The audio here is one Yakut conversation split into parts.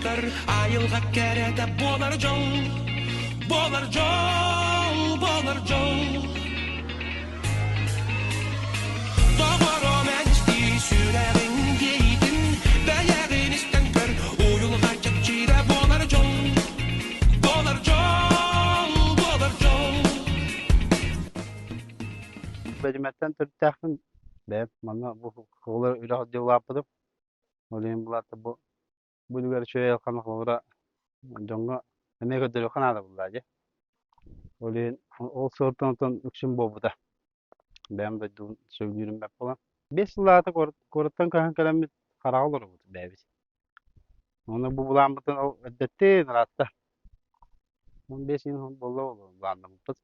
көр, айылҕа кэрэтэ буолар дьол, буолар дьол, буолар дьол. Доҕорум эн истии сүрэҕиҥ иэйиитин, бэйэҕин истэн көр, уйулҕа чэпчиирэ буолар дьол, буолар дьол, буолар дьол. Бэдьимэттэн төрүттээхпин. Бэйэм манна бу оҕолор үрэх дьыллааппытым. Ол иһин булаата бу бу үлүгэр үчүгэй айылҕаны холобура дьоҥҥо эмиэ көрдөрүөххэ наада буоллаа дии. Ол иһин ол сылтан отон үксүн буолбута. Бэйэм дойдубун сөбүлүүрүм бэрт буолан. 5 сыллааҕыта куораттан көһөн кэлэммит хараҕа олоробут бэйэбит. Уонна бу былааммытын ол эрдэттэн ыраатта. 15 иһин буолла былааннаммыппыт.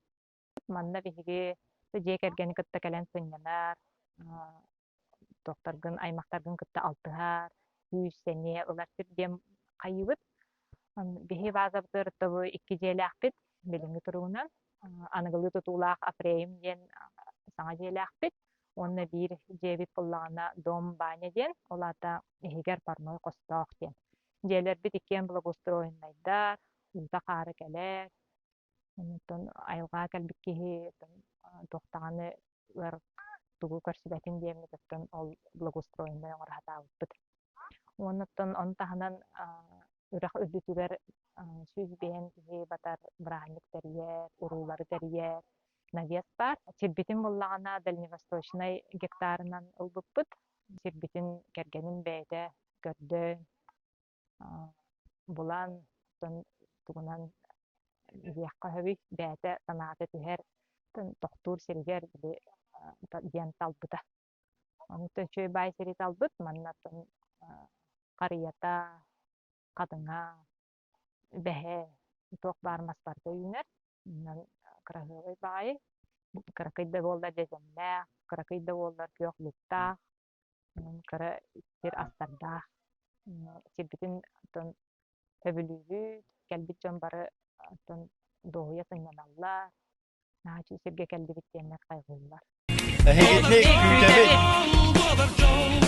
Манна биһиги дьиэ кэргэни кытта кэлэн сынньанар, туохтаргын, аймахтаргын кытта алтыһар, күүс-сэниэ ылар сир диэн хайыыбыт. Биһи баазабытыгар тобу икки дьиэлээхпит билиҥҥи туругунан. Аныгылыы тутуулаах Апрейм диэн саҥа дьиэлээхпит уонна биир дьиэбит буоллаҕына Дом Баня диэн, ол аата иһигэр парной хостоох диэн. Дьиэлэрбит иккиэн благоустроеннайдар, уута-хаара кэлэр, Онтон айылҕаҕа кэлбит киһи туох даҕаны ыар тугу көрсүбэтин диэммит оттон ол благоустроеннай оҥоро сатаабыппыт. Уонна оттон ону таһынан үрэх үрдүтүгэр 105 киһи батар бырааһынньык тэрийэр, уруулары тэрийэр навес баар. Сирбитин буллаҕына дальневосточнай гектарынан ылбыппыт. Сирбитин кэргэним бэйэтэ көрдөөн булан, оттон тугунан диэххэ сөбүй, бэйэтэ санаата түһэр, тохтуур сиригэр били диэн талбыта. Онтон үчүгэй баай сири талбыт, манна оттон харыйата, хатыҥа, бэһэ, туох баар мас барыта үүнэр. Онон кыраһыабай баҕайы, кыракый да буоллар дьэдьэннээх, кыракый да буоллар күөх лууктаах, Кыра сир астардаах. Сирбитин оттон сөбүлүүбүт, кэлбит дьон бары оттон дуоһуйа сынньаналлар, наһаа үчүгэй сиргэ кэллибит диэннэр хайҕыыллар. Эһигини күүтэбит!